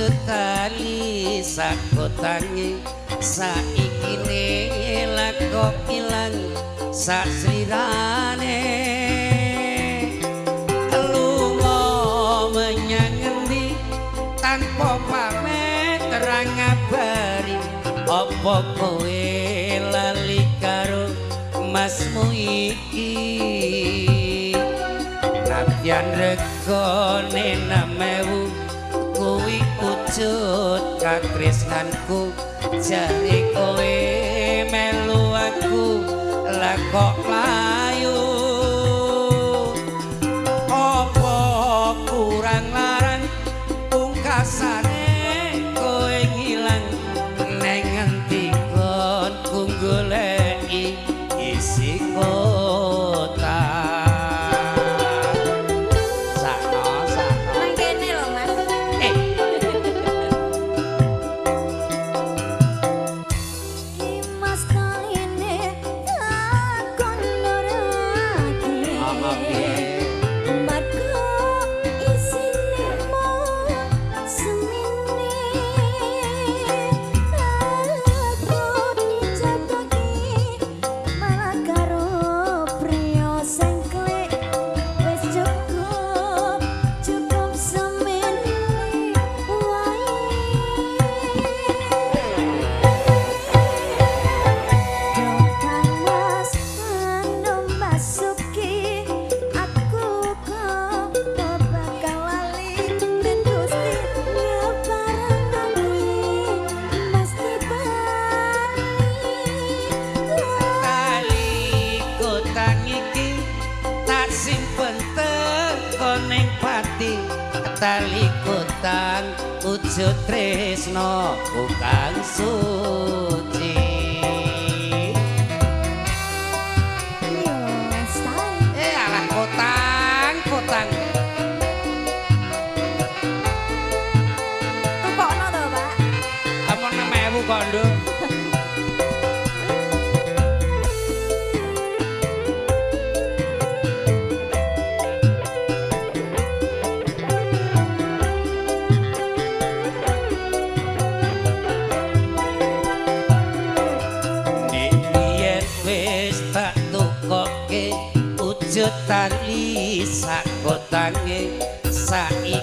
Ujud tali sakotange saiki ne lako ilang sak slirane lunga menyang ngendi tanpa pamit terang ngabari apa kowe lali karo masmu iki nadyan regane 6.000 kuwi ujud katresnanku jare kowe melu aku lah kok layu apa kurang larang pungkasane kowe ngilang neng ngendi kon ku goleki isi kota. Sakno sakno. Nang kene lho, Mas. Eh, Mas kaline takon lorake. Apa piye? Margo isine mung semene. Aku dijatoki malah karo priya sengklek. Wis cukup, cukup semene wae. Kang Mas Anom Basuki, aku kok bakal lali ben Gusti ngeparengake mesti bali. Tali kotang iki tak simpen teko ning pati tali kotang ujud tresno kang suci. Yo style. Eh alah kotang kotang. Tukokno to, Pak. Amon 6.000 kok, Nduk. Nek biyen wis tak tukoke ujud tali sakotange saiki